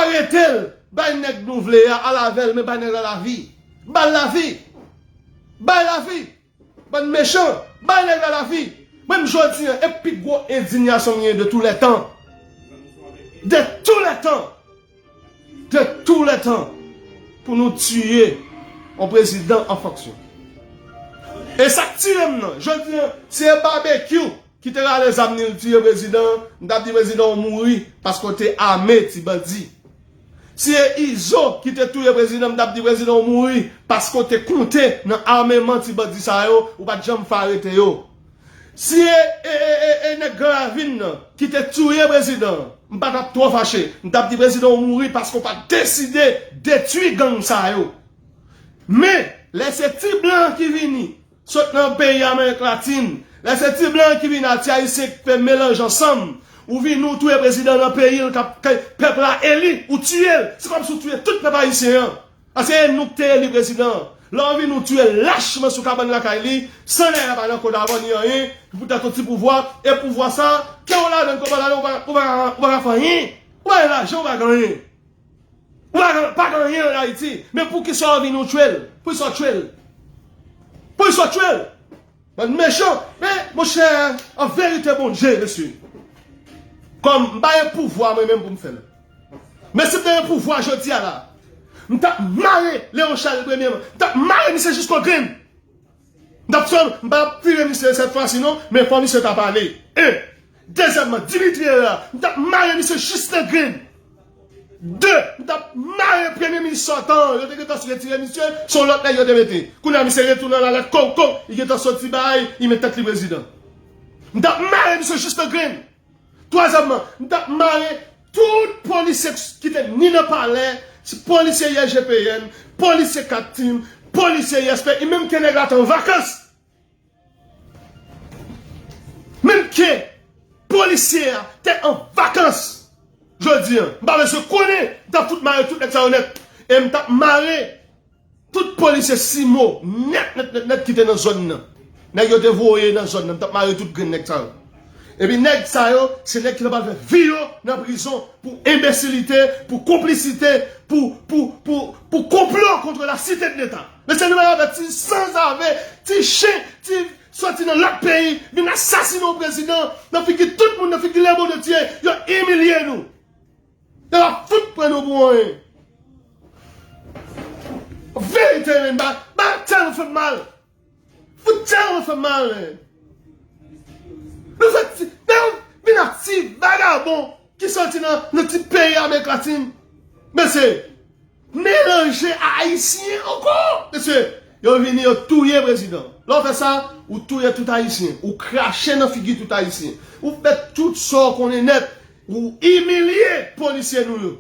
Arete l. Bay nèg nou vle a, al avè l, men bay nèg la lavi. Ba l lavi. Bay lavi. Bann mechan, bay nèg la lavi. Mwen menm jodi a, e pi gwo endiyasyon m genyen de tous les temps. De tous les temps. De tous les temps. Pou nou tiye yon prezidan an fonksyon. E sa k tire m nan, jodi a, se Babekyou ki te rale zam li, l tiye prezidan, m t ap di prezidan w mouri paske w te ame ti bandi. Si e Izo ki te touye prezidan, m t ap di prezidan w mouri paske w te konte nan ameman ti bandi sa yo, ou pa t janm fè arete yo. Si e, e, e, e, e nèg Gran Ravin nan ki te touye prezidan, m pa t ap twò fache, m t ap di prezidan w mouri paske w pa t deside detwi gang sa yo. Men, lè se ti blan ki vini, sot nan peyi Amerik Latin, lè se ti blan ki vin a ti ayisyen k fè melanj ansanm, ou vin ou touye prezidan nan peyi l k ap, ke pèp la eli, ou tiye l, se kòmsi ou touye tout pèp ayisyen an. Paske e nou k te eli prezidan an. Lè w vin ou tiye l lachman sou kabann lakay li, san nèg la pa nan kòd avè w ni anyen, poutèt yon ti pouvwa, e pouvwa sa, ke w ladan l, ke w pa ladan l, ou pa, ou pa, ou pa ka fè anyen, ou pa gen lajan, ou pa gen anyen. Ou pa gen, pa gen anyen ann Ayiti. Men poukisa w vin ou tchwe l? Poukisa w tchwe l? Poukisa w tchwe l? Bann mechan. Men, monchè, an verite, Bondye, mesye. Kòm m pa gen pouvwa mwen menm pou m fè l. Men si m te gen pouvwa jodi a la, m t ap mare Leon Charles premyèman. M t ap mare misye jiskogrenn. Dapson, m pa ap tire misye sèt fwa si non, men fò misye ta pale. En. Dezyèmman, Dimitri Herard, m t ap mare misye jis nan grenn. De, m t ap mare premye minis sòtan an, yo te gentan retire misye, se yon lòt nèg yo te mete. Kounye a misye retounen la lèt kou kou, li gentan soti bay, li met tèt li prezidan. M t ap mare misye jis nan grenn. Twazyèmman, m t ap mare tout polisye ki te ni nan palè, polisye I S G P N, polisye kat tim, polisye I S P, e menm ke nèg la te an vakans. Menm ke polisye a te an vakans jodi a, m pa bezwen konnen, m t ap fout mare tout nèg sa yo nèt. E m t ap mare tout polisye simo nèt, nèt, nèt, nèt ki te nan zòn nan. Nèg yo te voye nan zòn nan, m t ap mare tout grenn nèg sa yo. Epi nèg sa yo, se nèg ki ta pral fè vi yo nan prizon pou enbesilite, pou konplisite, pou, pou, pou, pou konplo kont la site de Leta. Mesye, nou mèt avè ti sanzave, ti chen, ti soti nan lòt peyi, vin asasinen yon prezidan, nan figi tout moun, nan figi lemonn antye, yo imilye nou. Yo ap fout pran nou pou anyen. Verite, men, ba, ba, tèlman fè m mal. Fout tèlman fè m mal, men. Nou fè ti, men, vin ak ti vagabon ki soti nan, nan ti peyi Amerik Latin. Mesye, melanje a Ayisyen ankò. Mesye, yo vini, yo touye prezidan. Lè w fè sa, ou touye tout Ayisyen. Ou krache nan figi tout Ayisyen. Ou fè tout sa w konnen nèt. Ou imilye polisye nou yo.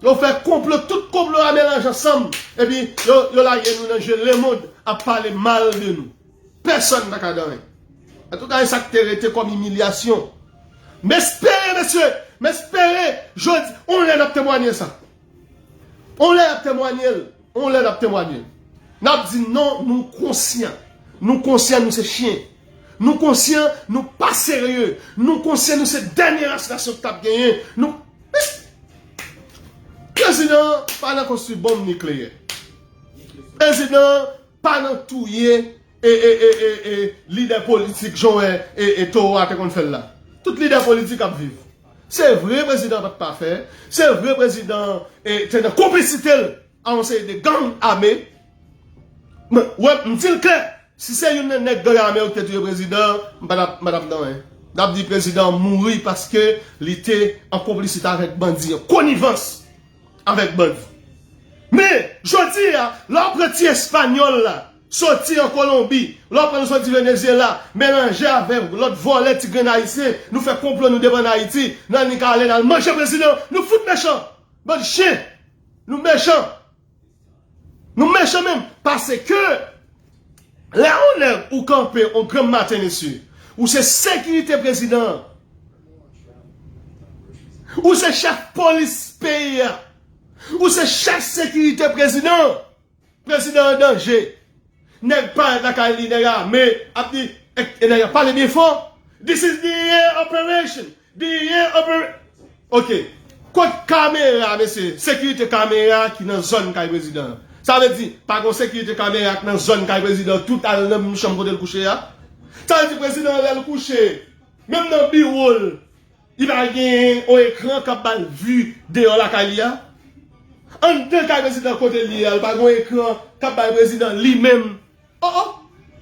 Yo fè konplo, tout konplo a melanje ansanm. Epi, yo, yo lage nou nan je lemonn ap pale mal de nou. Pèsonn pa ka di anyen. Antouka, e sa k te rete kòm imilyasyon. M espere, mesye, m espere, jodi, on lè n ap temwanye sa. On lè n ap temwanye l. On lè n ap temwanye l. N ap di non, nou konsyan. Nou konsyan, nou se chen. Nou konsyan, nou pa serye. Nou konsyan, nou se dènye ras nasyon k t ap genyen. Nou, prezidan pa nan konstwi bonm nikleyè. Prezidan pa nan touye e, e, e, e, e, lidè politik jan wè e, e, Towo a te konn fè l la. Tout lidè politik ap viv. Se vre prezidan pa t pafè. Se vre prezidan e, te nan konplisite l a yon seri de gang ame. Men, wè, m di l klè, si se youn nan nèg gang ame yo ki te touye prezidan, m pa t ap, m pa t ap nan anyen. N ap di prezidan mouri paske li te an konplisite avèk bandi, an konivans avèk bandi. Men, jodi a, lè w pran ti espanyòl la, soti an Kolonbi, lè w pran l soti Venezyela, melanje avèk lòt vòlè ti grenn ayisyen, nou fè konplo nou depann Ayiti, n annik ale n al manje prezidan, nou fout mechan, bann chen, nou mechan. Nou mechan menm, paske lè yon nèg ou kanpe yon granm maten, mesye, ou se sekirite prezidan an. Ou se chèf polis peyi a. Ou se chèf sekirite prezidan an. Prezidan an danje. Nèg parèt lakay li, nèg ame, ap di, e, e nèg ap pale byen fò. This is the air operation. The air oper-, ok. Kot kamera, mesye? Sekirite kamera ki nan zòn kay prezidan an. Sa vle di, pa gon sekirite kamera ki nan zòn kay prezidan an, tout al nan menm chanm kote l kouche a. Sa vle di, prezidan an lè l kouche, menm nan biwo l, li pa gen yon ekran k ap ba l vi deyò lakay li a. Anndan kay prezidan kote li a, li pa gen yon ekran k ap bay prezidan li menm. Oh, oh.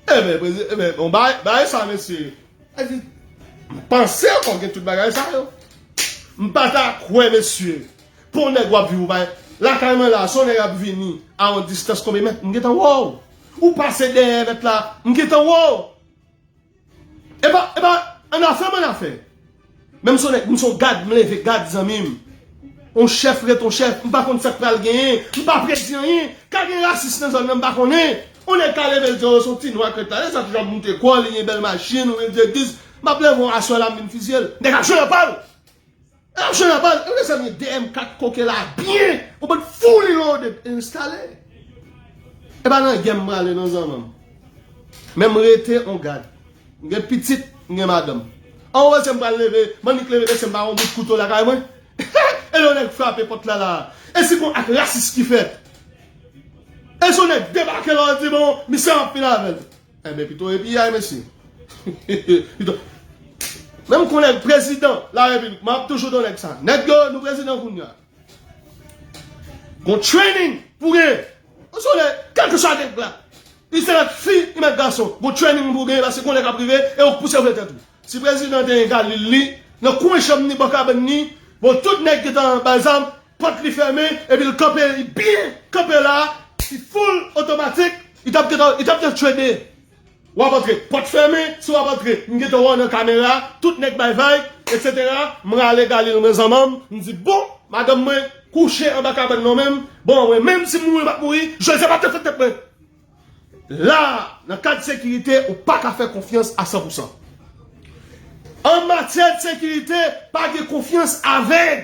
Enben, prezi-, enben, bon, bagay, bagay sa, mesye. Sa di, m panse ankò gen tout bagay sa yo. M pa ta kwè, mesye. Pou yon nèg w ap viv, ou pa, lakay mwen la, si yon nèg ap vini a yon distans konbyen mèt, m gentan wè w. Ou pase dèyè mèt la, m gentan wè w. E pa, e pa, annafè m annafè. Men m se yon nèg, m se yon gad, m leve gad zanmi m. On chèf ret on chèf, m pa konn sa k pral genyen, m pa predi anyen. Ka gen rasis nan zòn nan, m pa konnen. On nèg ka leve l di, o, se yon ti nwa k ret la. Lè sa toujou ap moute kò, li gen bèl machin, ou vin di dis, m ap leve yon aswè la, m vin fizye l. Nèg ap jwenn anpal. Nèg ap jwenn anpal. Ou desann gen de M kat koke la byen. Ou bann fouli lode enstale. E pa nan gè m prale non zanmi m. Men m rete on gad. M gen pitit, m gen madanm. An wè se m pral leve, m annik leve mesye m pa yon bout kouto lakay mwen. E lè yon nèg frape pòt la la. E si gon ak rasis ki fèt. E si yon nèg debake la, w di bon, misye ap fin avè l. Enben pito e piyay mesye. Pito. Menm konnen prezidan larepiblik, m ap toujou di yon nèg sa. Nèg yo, nou prezidan kounye a. Gon training pou gen. Ou sonje, kèlkeswa nèg la. Li se mèt fi, li mèt gason. Gon training pou w genyen, paske gon lè k ap rive, e ou k pouse vle tèt ou. Si prezidan te gen galil li, nan kwen chanm ni, bò kabann ni, bon, tout nèg ki te anba zam, pòt li fèmen, epi l kanpe, li byen kanpe la, li full otomatik, li t ap gentan, li t ap gentan trede. W ap antre, pòt fèmen, si w ap antre, m gentan wè w nan kamera, tout nèg bay vag, etsetera. M rale galil mwen zanmanm, m di, bon, madanm mwen kouche anba kabann nan menm, bon, mwen menm si m mouri, m ap mouri, Jozye pa t fè tèt mwen. La, nan kad sekirite, ou pa ka fè konfyans a san pou san. An matyè de sekirite, pa gen konfyans avèg.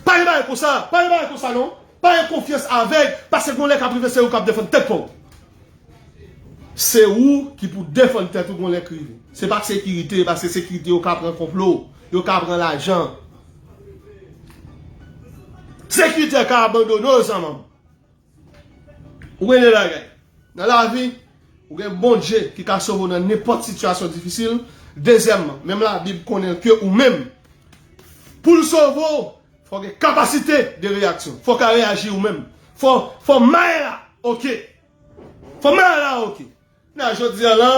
Pa gen bagay konsa, pa gen bagay konsa non. Pa gen konfyans avèg, paske gon lè k ap rive se ou k ap defann tèt pa w. Se ou ki pou defann tèt ou gon lè k rive. Se pa sekirite, paske sekirite yo ka pran konplo, yo ka pran lajan. Sekirite ka abandone w zanmanm. Ou gen de bagay. Nan lavi, ou gen Bondye ki ka sove w nan nenpòt sitiyasyon difisil. Dezyèmman, menm Labib konnen ke ou menm, pou l sove w, fò w gen kapasite de reyaksyon. Fò w ka reyaji ou menm. Fò, fò may la oke. Fò may la oke. Nan jodi a la,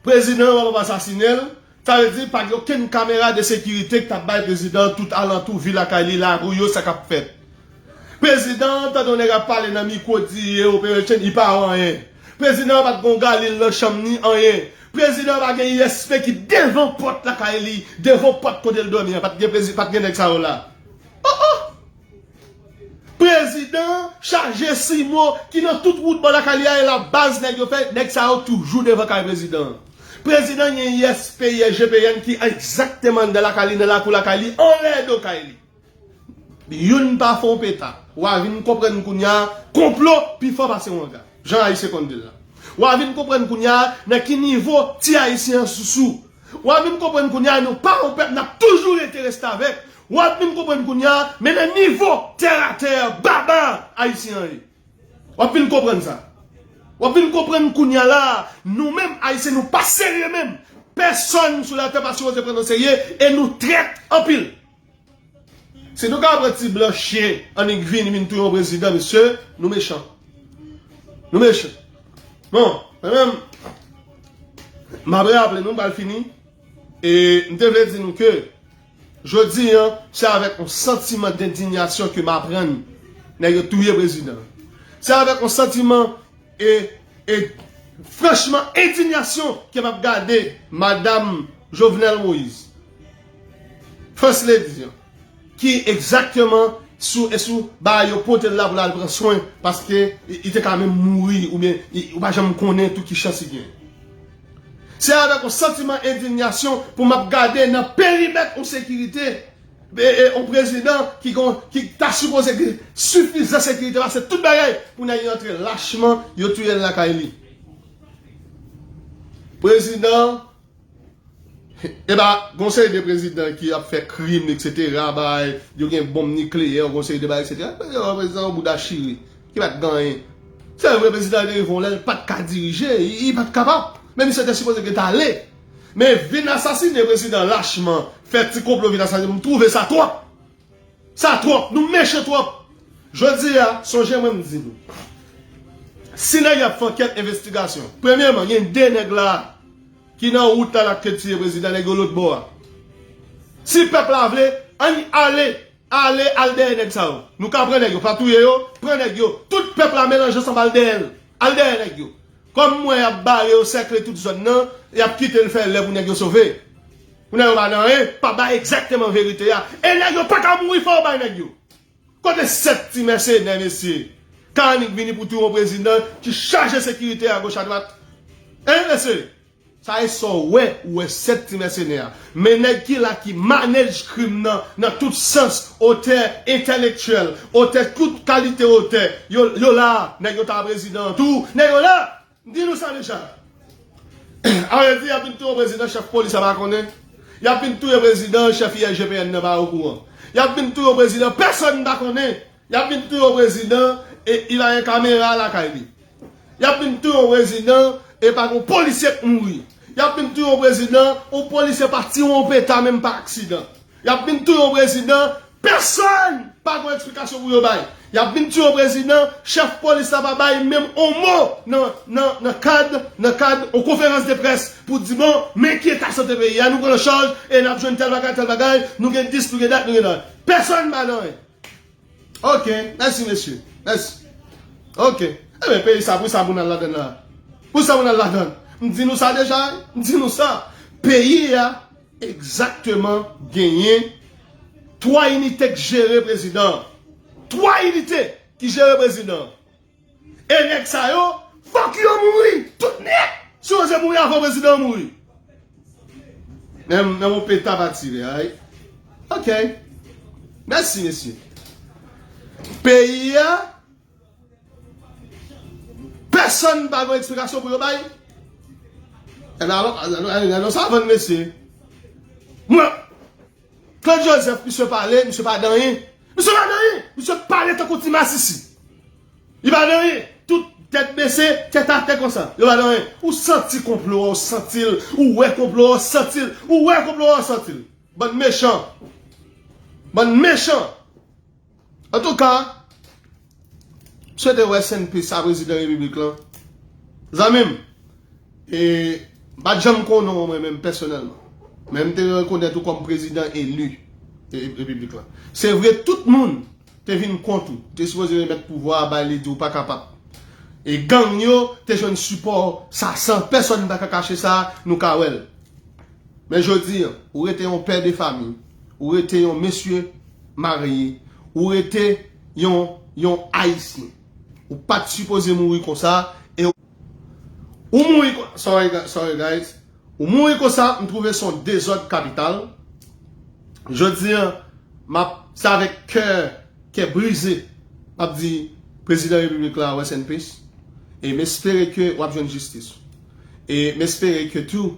prezidan an pa asasinen l, sa vle di pa gen okenn kamera de sekirite ki t ap bay prezidan an tout alantou vi lakay li, lari yo, sa k ap fèt. Prezidan an tande yon nèg ap pale nan mikwo di e operation, li pa wè anyen. Prezidan an pa t gon galil nan chanm ni anyen. Prezidan an pa gen I S P ki devan pòt lakay li, devan pòt kote l dòmi an, pa t gen prezi-, pa t gen nèg sa yo la. Oh, oh! Prezidan chaje simo ki nan tout wout bò lakay li a, e la baz nèg yo fè, nèg sa yo toujou devan kay prezidan. Prezidan gen I S P, I S G P N ki egzakteman anndan lakay li, nan lakou lakay li, anlè do kay li. Youn pa fè yon peta. W a vin konprann kounye a, konplo pi fò pase wanga. Jan Ayisyen konn di l la. W a vin konprann kounye a, nan ki nivo ti Ayisyen an sousou. W a vin konprann kounye a, nou pa yon pèp, n ap toujou rete restavèk. W a vin konprann kounye a, men nan nivo tèratè, baba Ayisyen an ye. W ap vin konprann sa. W ap vin konprann kounye a la, nou menm Ayisyen, nou pa serye menm. Pèsonn sou latè pa sipoze pran nou serye, e nou trèt anpil. Si nou ka pran ti blan chen annik vini, vin touye yon prezidan, mesye, nou mechan. Nou mechan. Bon, mwen menm, m ap raple nou, m pral fini. E m te vle di nou ke jodi an, se avèk yon santiman dendinyasyon ke m aprann nèg yo touye prezidan. Se avèk yon santiman e, e franchman, endinyasyon ke m ap gade madanm Jovenel Moïse, First Lady an, ki egzakteman sou, e sou bagay yo pote l la pou l al pran swen, paske li, li te ka menm mouri, oubyen li, ou pa janm konnen tou ki chans li gen. Se avèk yon santiman endinyasyon pou m ap gade nan perimèt yon sekirite, e, e, yon prezidan ki gon, ki ta sipoze gen sifizan sekirite, pase tout bagay pou nèg yo antre lachman, yo touye l lakay li. Prezidan, e ba, gon seri de prezidan ki ap fè krim, etsetera, bay, yo gen bonm nikleyè, gon seri de bagay, etsetera. Prezidan, prezidan, yon bouda chire, ki pa t gen anyen. Se vre, prezidan te rive yon lè, li pa t ka dirije, li, li pa t kapab. Men misye te sipoze gen tale. Men vin asasine prezidan lachman, fè ti konplo vin asasine, m twouve sa twòp. Sa twòp, nou mechan twòp. Jodi a, sonje mwen m di nou. Si nèg y ap fè ankèt envestigasyon, premyèman, gen de nèg la ki nan wout la l ap ke tiye prezidan, nèg yo lòt bò a. Si pèp la vle, ann ale, ale al dèyè nèg sa yo. Nou ka pran nèg yo, pa touye yo, pran nèg yo. Tout pèp la melanje ansanm al dèyè l. Al dèyè nèg yo. Kòm m wè y ap bare yo, sèkle tout zòn nan, y ap kite l fè lè pou nèg yo sove. Pou nèg yo pa nan anyen, pa bay egzakteman verite a. E nèg yo pa ka mouri, fò yo bay nèg yo. Kote sèt ti mèsenè, mesye? Ka annik vini pou touye yon prezidan ki chaje sekirite agoch adwat. Hein, mesye? Sa e sa w wè, ou wè sèt ti mèsenè a. Men nèg ki la ki manage krim nan, nan tout sans, otè entèlektyèl, otè tout kalite otè, yo, yo la, nèg yo ta prezidan an tou, nèg yo la! M di nou sa deja. A vle di, y ap vin touye yon prezidan, chèf polis la pa konnen. Y ap vin touye prezidan, chèf I S G P N nan pa okouran. Y ap vin touye yon prezidan, pèsonn pa konnen. Y ap vin touye yon prezidan, e li pa gen kamera lakay li. Y ap vin touye yon prezidan, e pa gen yon polisye k mouri. Y ap vin touye yon prezidan, yon polisye pa tire yon peta menm pa aksidan. Y ap vin touye yon prezidan, pèsonn pa gon eksplikasyon pou yo bay. Y ap vin tiye yon prezidan, chèf polis la pa bay menm yon mo nan, nan, nan kad, nan kad yon konferans de près pou di, bon, men ki eta sante peyi a, nou pran an chaj, e n ap jwenn tèl bagay, tèl bagay, nou gen dis, nou gen dat, nou gen dat. Pèsonn pa nan anyen. Ok, mèsi mesye. Mèsi. Ok. Ebyen, peyi sa, pou sa pou n al ladann la? Pou sa pou n al ladann? M di nou sa deja, m di nou sa. Peyi a egzakteman genyen twa inite k jere prezidan. Twa inite ki jere prezidan. E nèg sa yo, fòk yo mouri. Tout nèt sipoze mouri avan prezidan an mouri. Men, men mon peta pa tire, ay. Ok. Mèsi, mesye. Peyi a, pèsonn pa gen eksplikasyon pou yo bay. Ebyen, alò, alò, alò, alò, sa vann, mesye. Mwen, Claude Joseph, misye pale, misye pa di anyen. Misye pa di anyen. Misye pale tankou ti masisi. Li pa di anyen. Tout tèt bese, tèt atè konsa. Yo pa di anyen. Ou santi konplo a, ou santi l. Ou wè konplo a, ou santi l. Ou wè konplo a, ou santi l. Bann mechan. Bann mechan. Antouka, m swete rest in peace a prezidan repiblik lan. Zanmi m, e, m pa t janm konnen w mwen menm pèsonèlman. Men m te rekonèt ou kòm prezidan eli e, repiblik lan. Se vre, tout moun te vin kont ou. Te sipoze remèt pouvwa a bay li, di w pa kapab. E gang yo te jwenn sipò sa san pèsonn pa ka kache sa, nou ka wè l. Men jodi a, ou rete yon pè de fami, ou rete yon mesye marye, ou rete yon, yon Ayisyen. Ou pa t sipoze mouri konsa, e ou mouri kon-, sorry, gu-, sorry guys. Ou mouri konsa, m twouve se yon dezòd kapital. Jodi a, m ap, se avèk kè, kè brize, m ap di prezidan repiblik la, rest in peace. E m espere ke w ap jwenn jistis ou. E m espere ke tou,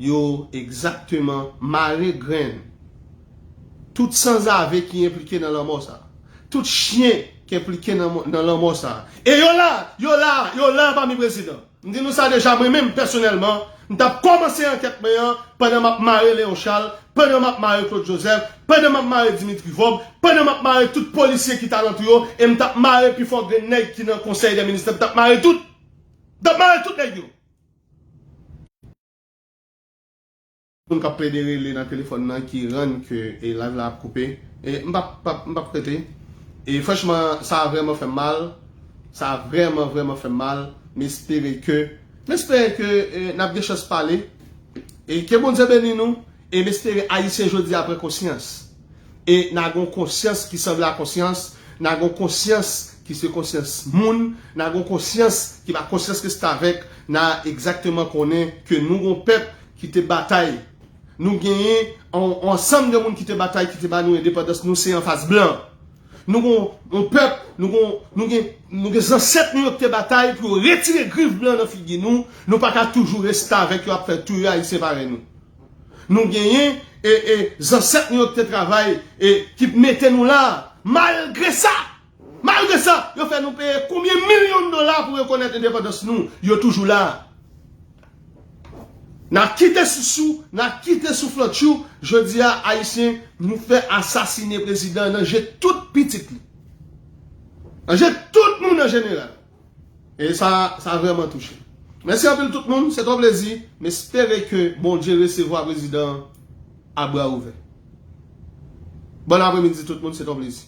yo egzakteman mare grenn tout sanzave ki enplike nan lanmò sa. Tout chen ki enplike nan, nan lanmò sa. E yo la, yo la, yo la pami prezidan. M di nou sa deja, mwen menm pèsonèlman, m t ap kòmanse ankèt mwen an pandan m ap mare Léon Charles, pandan m ap mare Claude Joseph, pandan m ap mare Dimitri Vorbe, pandan m ap mare tout polisye ki t alantou yo, e m t ap mare pi fò grenn nèg ki nan konsèy dè minis la, m t ap mare tout. M t ap mare tout nèg yo. Moun k ap plede rele nan telefòn nan ki rann ke, e, live la ap koupe. E m p ap, p ap, m p ap rete. E franchman, sa vrèman fè m mal. Sa vrèman, vrèman fè m mal. M espere ke, m espere ke, e, n ap gen chans pale. E ke Bondye beni nou. E m espere Ayisyen jodi a pran konsyans. E n a gen yon konsyans ki sanble a konsyans, n a gen yon konsyans ki se konsyans moun, n a gen yon konsyans ki pa konsyans restavèk, n a egzakteman konnen ke nou gen yon pèp ki te batay. Nou genyen yon, yon ansanm de moun ki te batay, ki te ba nou endepandans nou, se anfas blan. Nou gen yon, yon pèp, nou gen, nou gen, nou gen zansèt nou yo ki te batay pou yo retire grif blan nan figi nou, nou pa ka toujou restavèk yo ap fè touye Ayisyen parèy nou. Nou genyen, e, e, zansèt nou yo ki te travay, e, ki mete nou la. Malgre sa, malgre sa, yo fè nou peye konbyen milyon dola pou rekonèt endepandans nou, yo toujou la. N a kite sousou, n a kite souflantchou, jodi a, Ayisyen, nou fè asasine prezidan nan je tout pitit li. Nan je tout moun an jeneral. E sa, sa vrèman touche. Mèsi anpil tout moun, se t on plezi. M espere ke Bondye resevwa prezidan an a bra ouvè. Bòn apremidi tout moun, se t on plezi.